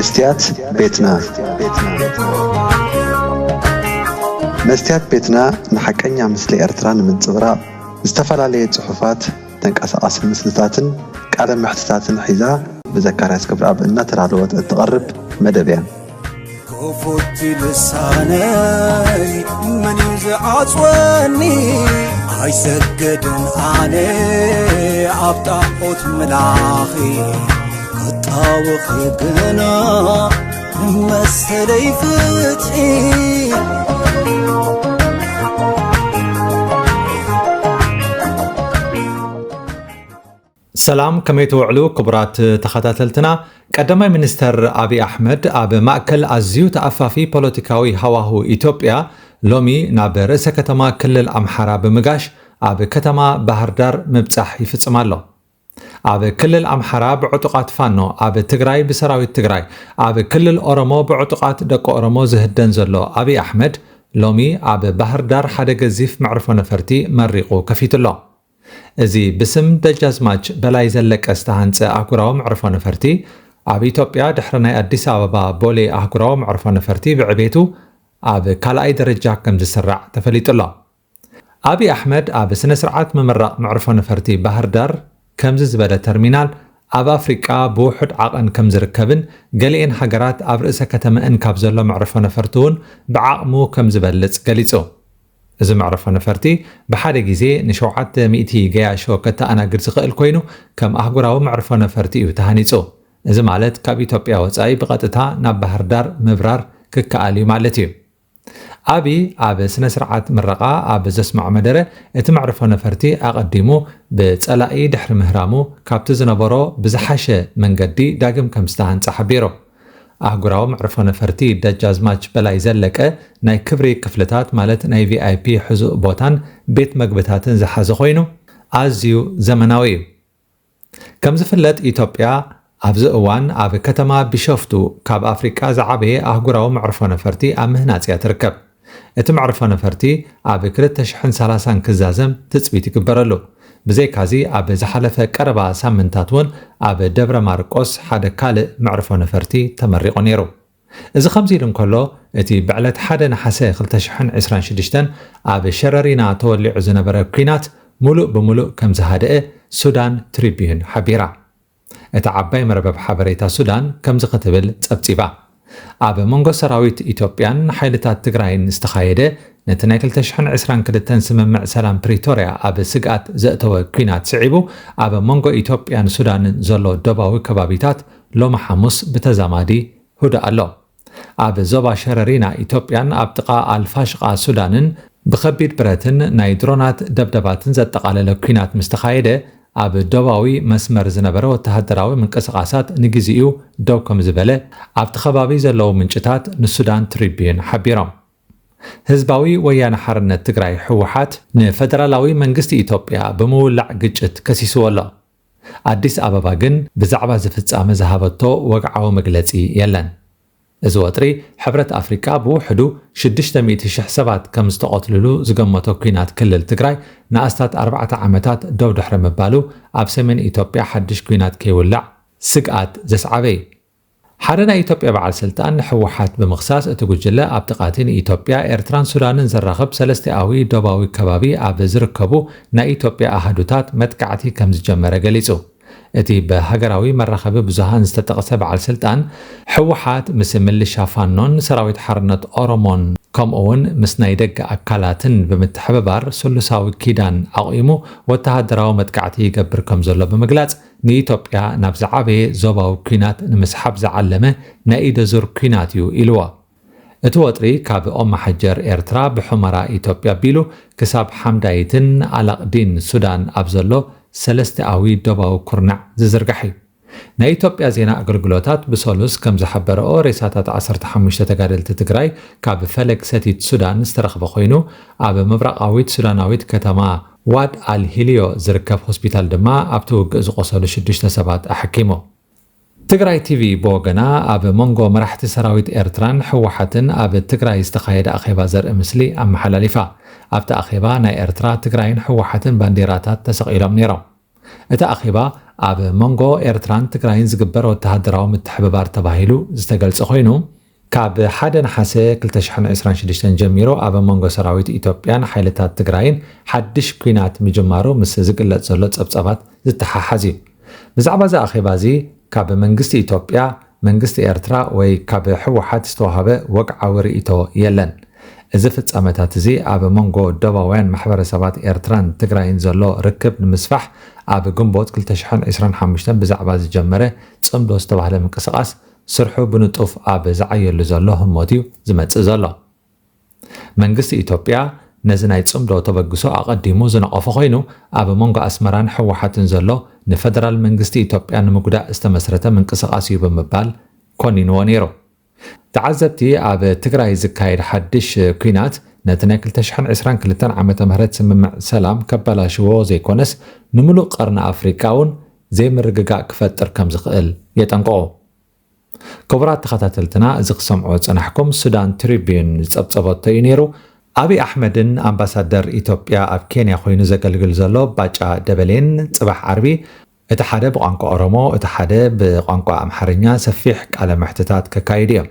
መስትያት ቤትና። መስትያት ቤትና ንሓቀኛ ምስሊ ኤርትራ ንምንጽብራቕ ዝተፈላለየ ጽሑፋት፣ ተንቀሳቓሲ ምስልታትን ቃለ መሕትታትን ሒዛ ብዘካርያስ ክብረኣብ እናተዳለወት እትቐርብ መደብ እያ። ክፉት ልሳነይ መን እዩ ዝዓጽወኒ? ኣይሰግድን ኣነ ኣብ ጣዖት ምላኺ፣ ክጣወኺ ግና ንመሰለይ ፍትሒ። ሰላም፣ ከመይ ትውዕሉ ክቡራት ተኸታተልትና? ቀዳማይ ሚኒስተር ኣብይ ኣሕመድ ኣብ ማእከል ኣዝዩ ተኣፋፊ ፖለቲካዊ ሃዋሁ ኢትዮጵያ ሎሚ ናብ ርእሰ ከተማ ክልል ኣምሓራ ብምጋሽ ኣብ ከተማ ባህር ዳር ምብጻሕ ይፍጽም ኣሎ። ኣብ ክልል ኣምሓራ ብዕጡቓት ፋኖ፣ ኣብ ትግራይ ብሰራዊት ትግራይ፣ ኣብ ክልል ኦሮሞ ብዕጡቓት ደቂ ኦሮሞ ዝህደን ዘሎ ኣብይ ኣሕመድ ሎሚ ኣብ ባህር ዳር ሓደ ገዚፍ መዕርፎ ነፈርቲ መሪቑ ከፊቱ ኣሎ። እዚ ብስም ደጃዝማች በላይ ዘለቀ ዝተሃንጸ ኣህጉራዊ መዕርፎ ነፈርቲ ኣብ ኢትዮጵያ ድሕሪ ናይ ኣዲስ ኣበባ ቦሌ ኣህጉራዊ መዕርፎ ነፈርቲ ብዕቤቱ ኣብ ካልኣይ ደረጃ ከም ዝስራዕ ተፈሊጡ ኣሎ። ኣብይ ኣሕመድ ኣብ ስነ ስርዓት ምምራቕ መዕርፎ ነፈርቲ ባህር ዳር ከምዚ ዝበለ ተርሚናል ኣብ ኣፍሪቃ ብውሑድ ዓቐን ከም ዝርከብን ገሊኤን ሃገራት ኣብ ርእሰ ከተመአን ካብ ዘሎ መዕርፎ ነፈርቲ እውን ብዓቕሙ ከም ዝበልጽ ገሊጹ። እዚ መዕርፎ ነፈርቲ ብሓደ ግዜ ንሸውዓተ ሚእቲ ገያሾ ከተኣናግድ ዝኽእል ኮይኑ ከም ኣህጉራዊ መዕርፎ ነፈርቲ እዩ ተሃኒጹ። እዚ ማለት ካብ ኢትዮጵያ ወጻኢ ብቐጥታ ናብ ባህር ዳር ምብራር ክከኣል እዩ ማለት እዩ። ኣብይ ኣብ ስነ ስርዓት ምረቓ ኣብ ዘስምዖ መደረ፣ እቲ መዕርፎ ነፈርቲ ኣቐዲሙ ብጸላኢ ድሕሪ ምህራሙ ካብቲ ዝነበሮ ብዝሓሸ መንገዲ ዳግም ከም ዝተሃንጸ ሓቢሩ። ኣህጉራዊ መዕርፎ ነፈርቲ ደጃዝማች በላይ ዘለቀ ናይ ክብሪ ክፍልታት ማለት ናይ ቪኣይፒ ሕዙእ ቦታን ቤት መግብታትን ዝሓዘ ኮይኑ ኣዝዩ ዘመናዊ እዩ። ከም ዝፍለጥ ኢትዮጵያ ኣብዚ እዋን ኣብ ከተማ ቢሾፍቱ ካብ ኣፍሪቃ ዝዓበየ ኣህጉራዊ መዕርፎ ነፈርቲ ኣብ ምህናጽ እያ ትርከብ። እቲ መዕርፎ ነፈርቲ ኣብ ክልተ ሽሕን ሰላሳን ክዛዘም ትጽቢት ይግበረሉ። ብዘይካዚ ኣብ ዝሓለፈ ቀረባ ሳምንታት እውን ኣብ ደብረ ማርቆስ ሓደ ካልእ መዕርፎ ነፈርቲ ተመሪቑ ነይሩ። እዚ ከምዚ ኢሉ እንከሎ፣ እቲ ብዕለት ሓደ ነሓሰ ክልተ ሽሕን ዕስራን ሽዱሽተን ኣብ ሸረሪና ተወሊዑ ዝነበረ ኲናት ሙሉእ ብሙሉእ ከም ዝሃደአ ሱዳን ትሪቢዩን ሓቢራ። እታ ዓባይ መርበብ ሓበሬታ ሱዳን ከምዚ ክትብል ጸብጺባ። ኣብ መንጎ ሰራዊት ኢትዮጵያን ሓይልታት ትግራይን ዝተኻየደ ነቲ ናይ ክልተ ሽሕን ዕስራን ክልተን ስምምዕ ሰላም ፕሪቶርያ ኣብ ስግኣት ዘእተወ ኲናት ስዒቡ ኣብ መንጎ ኢትዮጵያን ሱዳንን ዘሎ ዶባዊ ከባቢታት ሎሚ ሓሙስ ብተዛማዲ ህዱእ ኣሎ። ኣብ ዞባ ሸረሪና ኢትዮጵያን ኣብ ጥቓ ኣልፋሽቓ ሱዳንን ብኸቢድ ብረትን ናይ ድሮናት ደብደባትን ዘጠቓለለ ኲናት ምስ ተኻየደ፣ ኣብ ዶባዊ መስመር ዝነበረ ወተሃደራዊ ምንቅስቓሳት ንግዜኡ ደው ከም ዝበለ ኣብቲ ከባቢ ዘለዉ ምንጭታት ንሱዳን ትሪቢዩን ሓቢሮም። ህዝባዊ ወያነ ሓርነት ትግራይ፣ ህወሓት፣ ንፈደራላዊ መንግስቲ ኢትዮጵያ ብምውላዕ ግጭት ከሲስዎ ኣሎ። ኣዲስ ኣበባ ግን ብዛዕባ እዚ ፍጻመ ዝሃበቶ ወግዓዊ መግለጺ የለን። እዚ ወጥሪ፣ ሕብረት ኣፍሪቃ ብውሕዱ ሽዱሽተ ሚእቲ ሽሕ ሰባት ከም ዝተቐትልሉ ዝገመቶ ኲናት ክልል ትግራይ ንኣስታት ኣርባዕተ ዓመታት ደው ድሕሪ ምባሉ፣ ኣብ ሰሜን ኢትዮጵያ ሓድሽ ኲናት ከይውላዕ ስግኣት ዘስዓበ እዩ። ሓደ ናይ ኢትዮጵያ በዓል ስልጣን ንህወሓት ብምኽሳስ፣ እቲ ጉጅለ ኣብቲ ቃቲ ንኢትዮጵያ፣ ኤርትራን ሱዳንን ዘራኽብ ሰለስቲኣዊ ዶባዊ ከባቢ ኣብ ዝርከቡ ናይ ኢትዮጵያ ኣሃዱታት መጥቃዕቲ ከም ዝጀመረ ገሊጹ። እቲ ብሃገራዊ መራኸቢ ብዙሃን ዝተጠቕሰ በዓል ስልጣን፣ ህወሓት ምስ ምልሻ ፋኖን ሰራዊት ሓርነት ኦሮሞን ከምኡ'ውን ምስ ናይ ደገ ኣካላትን ብምትሕብባር ስሉሳዊ ኪዳን ኣቑሙ ወተሃደራዊ መጥቃዕቲ ይገብር ከም ዘሎ ብምግላጽ፣ ንኢትዮጵያ ናብ ዝዓበየ ዞባዊ ኲናት ንምስሓብ ዝዓለመ ናይ ኢደ ዙር ኲናት እዩ ኢልዎ። እቲ ወጥሪ ካብ ኦማሓጀር ኤርትራ ብሑመራ ኢትዮጵያ ኣቢሉ ክሳብ ሓምዳይትን ኣላቕዲን ሱዳን ኣብ ዘሎ ሰለስቲኣዊ ዶባዊ ኩርናዕ ዝዝርጋሕ እዩ። ናይ ኢትዮጵያ ዜና ኣገልግሎታት ብሰሉስ ከም ዝሓበረኦ፣ ሬሳታት ዓሰርተ ሓሙሽተ ተጋደልቲ ትግራይ ካብ ፈለግ ሰቲት ሱዳን ዝተረኽበ ኮይኑ፣ ኣብ ምብራቓዊት ሱዳናዊት ከተማ ዋድ ኣል ሂልዮ ዝርከብ ሆስፒታል ድማ ኣብቲ ውግእ ዝቖሰሉ ሽዱሽተ ሰባት ኣሐኪሙ። ትግራይ ቲቪ ብወገና ኣብ መንጎ መራሕቲ ሰራዊት ኤርትራን ህወሓትን ኣብ ትግራይ ዝተኻየደ ኣኼባ ዘርኢ ምስሊ ኣመሓላሊፋ። ኣብቲ ኣኼባ ናይ ኤርትራ፣ ትግራይን ህወሓትን ባንዴራታት ተሰቒሎም ነይሮም። እቲ ኣኼባ ኣብ መንጎ ኤርትራን ትግራይን ዝግበር ወተሃደራዊ ምትሕብባር ተባሂሉ ዝተገልጸ ኮይኑ፣ ካብ ሓደ ነሓሰ ክልተ ሽሕን ዕስራን ሽዱሽተን ጀሚሩ ኣብ መንጎ ሰራዊት ኢትዮጵያን ሓይልታት ትግራይን ሓድሽ ኲናት ምጅማሩ ምስ ዝግለጽ ዘሎ ጸብጻባት ዝተሓሓዝ እዩ። ብዛዕባ እዚ ኣኼባ እዚ ካብ መንግስቲ ኢትዮጵያ፣ መንግስቲ ኤርትራ ወይ ካብ ህወሓት ዝተዋህበ ወግዓዊ ርእይቶ የለን። እዚ ፍጻመታት እዚ ኣብ መንጎ ደባውያን ማሕበረሰባት ኤርትራን ትግራይን ዘሎ ርክብ ንምስፋሕ ኣብ ግንቦት ክልተ ሽሕን ዕስራን ሓሙሽተን ብዛዕባ ዝጀመረ ጽምዶ ዝተባህለ ምንቅስቓስ ስርሑ ብንጡፍ ኣብ ዝዓየሉ ዘሎ ህሞት እዩ ዝመጽእ ዘሎ። መንግስቲ ኢትዮጵያ ነዚ ናይ ጽምዶ ተበግሶ ኣቐዲሙ ዝነቐፎ ኮይኑ፣ ኣብ መንጎ ኣስመራን ህወሓትን ዘሎ ንፈደራል መንግስቲ ኢትዮጵያ ንምጉዳእ ዝተመስረተ ምንቅስቓስ እዩ ብምባል ኮኒንዎ ነይሩ። ተዓዘብቲ ኣብ ትግራይ ዝካየድ ሓድሽ ኲናት ነቲ ናይ ክልተ ሽሕን ዕስራን ክልተን ዓመተ ምህረት ስምምዕ ሰላም ከበላሽዎ ዘይኮነስ ንምሉእ ቀርኒ ኣፍሪቃ እውን ዘይምርግጋእ ክፈጥር ከም ዝኽእል የጠንቅቑ። ክቡራት ተኸታተልትና፣ እዚ ክሰምዖ ዝጸናሕኩም ሱዳን ትሪቢዩን ዝጸብጸበቶ እዩ ነይሩ። ኣብይ ኣሕመድን ኣምባሳደር ኢትዮጵያ ኣብ ኬንያ ኮይኑ ዘገልግል ዘሎ ባጫ ደበሌን ጽባሕ ዓርቢ እቲ ሓደ ብቋንቋ ኦሮሞ፣ እቲ ሓደ ብቋንቋ ኣምሓርኛ ሰፊሕ ቃለ መሕትታት ከካይዱ እዮም።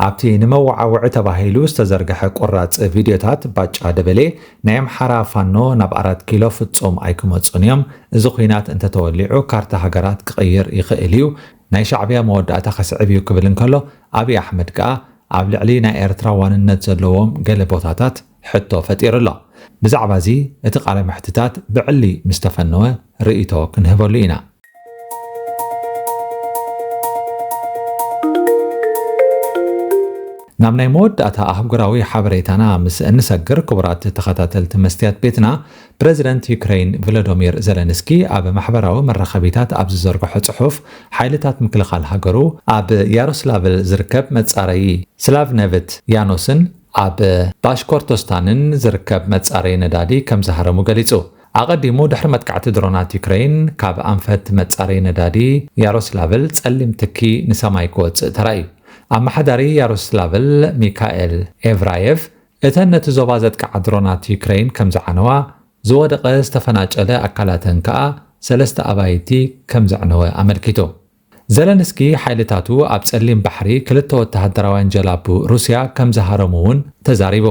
ኣብቲ ንመወዓውዒ ተባሂሉ ዝተዘርግሐ ቁራጽ ቪድዮታት፣ ባጫ ደበሌ፣ ናይ ኣምሓራ ፋኖ ናብ ኣራት ኪሎ ፍጹም ኣይክመጹን እዮም፣ እዚ ኲናት እንተተወሊዑ ካርታ ሃገራት ክቕይር ይኽእል እዩ፣ ናይ ሻዕብያ መወዳእታ ከስዕብ እዩ ክብል እንከሎ፣ ኣብይ ኣሕመድ ከኣ ኣብ ልዕሊ ናይ ኤርትራ ዋንነት ዘለዎም ገለ ቦታታት ሕቶ ፈጢሩ ኣሎ። ብዛዕባ እዚ እቲ ቃለ መሕትታት ብዕሊ ምስ ተፈነወ ርእይቶ ክንህበሉ ኢና። ናብ ናይ መወዳእታ ኣህጉራዊ ሓበሬታና ምስ እንሰግር፣ ክቡራት ተኸታተልቲ መስትያት ቤትና፣ ፕረዚደንት ዩክሬን ቮሎዶሚር ዘለንስኪ ኣብ ማሕበራዊ መራኸቢታት ኣብ ዝዘርግሖ ጽሑፍ፣ ሓይልታት ምክልኻል ሃገሩ ኣብ ያሮስላቭል ዝርከብ መጻረዪ ስላቭነቭት ያኖስን ኣብ ባሽኮርቶስታንን ዝርከብ መጻረዪ ነዳዲ ከም ዝሃረሙ ገሊጹ። ኣቐዲሙ፣ ድሕሪ መጥቃዕቲ ድሮናት ዩክሬን፣ ካብ ኣንፈት መጻረዪ ነዳዲ ያሮስላቭል ጸሊም ትኪ ንሰማይ ክወጽእ ተራእዩ። ኣመሓዳሪ ያሮስላቭል ሚካኤል ኤቭራየቭ፣ እተን ነቲ ዞባ ዘጥቅዓ ድሮናት ዩክሬን ከም ዝዓነዋ፣ ዝወደቐ ዝተፈናጨለ ኣካላተን ከኣ ሰለስተ ኣባይቲ ከም ዘዕነወ ኣመልኪቱ። ዘለንስኪ ሓይልታቱ ኣብ ጸሊም ባሕሪ ክልተ ወተሃደራውያን ጀላቡ ሩስያ ከም ዝሃረሙ እውን ተዛሪቡ።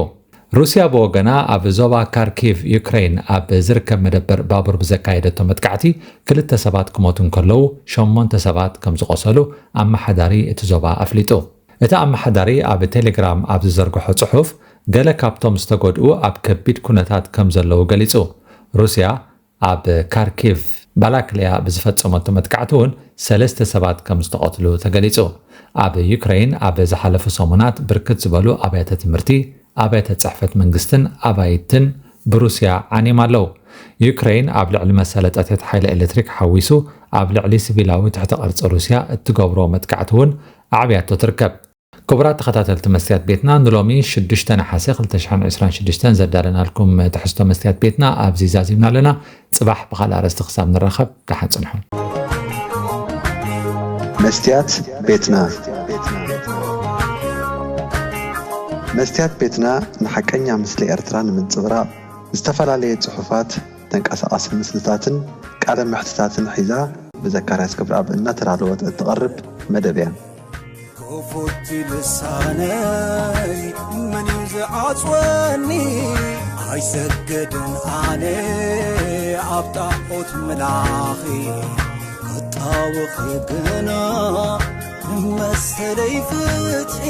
ሩስያ ብወገና ኣብ ዞባ ካርኪቭ ዩክሬን ኣብ ዝርከብ መደበር ባቡር ብዘካየደቶ መጥቃዕቲ ክልተ ሰባት ክሞቱ እንከለዉ ሸሞንተ ሰባት ከም ዝቖሰሉ ኣመሓዳሪ እቲ ዞባ ኣፍሊጡ። እቲ ኣመሓዳሪ ኣብ ቴሌግራም ኣብ ዝዘርግሖ ጽሑፍ ገለ ካብቶም ዝተጎድኡ ኣብ ከቢድ ኩነታት ከም ዘለዉ ገሊጹ። ሩስያ ኣብ ካርኪቭ ባላክሊያ ብዝፈጸመቶ መጥቃዕቲ እውን ሰለስተ ሰባት ከም ዝተቐትሉ ተገሊጹ። ኣብ ዩክሬን ኣብ ዝሓለፉ ሰሙናት ብርክት ዝበሉ ኣብያተ ትምህርቲ፣ ኣብያተ ጽሕፈት መንግስትን ኣባይትን ብሩስያ ዓንዮም ኣለዉ። ዩክሬን ኣብ ልዕሊ መሳለጥያታት ሓይሊ ኤሌክትሪክ ሓዊሱ ኣብ ልዕሊ ሲቪላዊ ትሕተ ቅርጺ ሩስያ እትገብሮ መጥቃዕቲ እውን ኣዕብያቶ ትርከብ። ክቡራት ተኸታተልቲ መስትያት ቤትና፣ ንሎሚ ሽዱሽተ ነሓሰ ክልተ ሽሕን ዕስራን ሽዱሽተን ዘዳለናልኩም ትሕዝቶ መስትያት ቤትና ኣብዚ ዛዚምና ኣለና። ጽባሕ ብኻልእ ኣርእስቲ ክሳብ ንራኸብ፣ ደሓን ጽንሑ። መስትያት ቤትና። መስትያት ቤትና ንሓቀኛ ምስሊ ኤርትራ ንምንጽብራቕ፣ ዝተፈላለየ ጽሑፋት፣ ተንቀሳቓሲ ምስልታትን ቃለ መሕትታትን ሒዛ ብዘካርያስ ገብረኣብ እናተዳለወት እትቐርብ መደብ እያ። ክፉት ልሳነይ መን እዩ ዝዓጽወኒ? ኣይሰግድን ኣነ ኣብ ጣዖት ምላኺ፣ ክጣወኺ ግና ንመሰለይ ፍትሒ።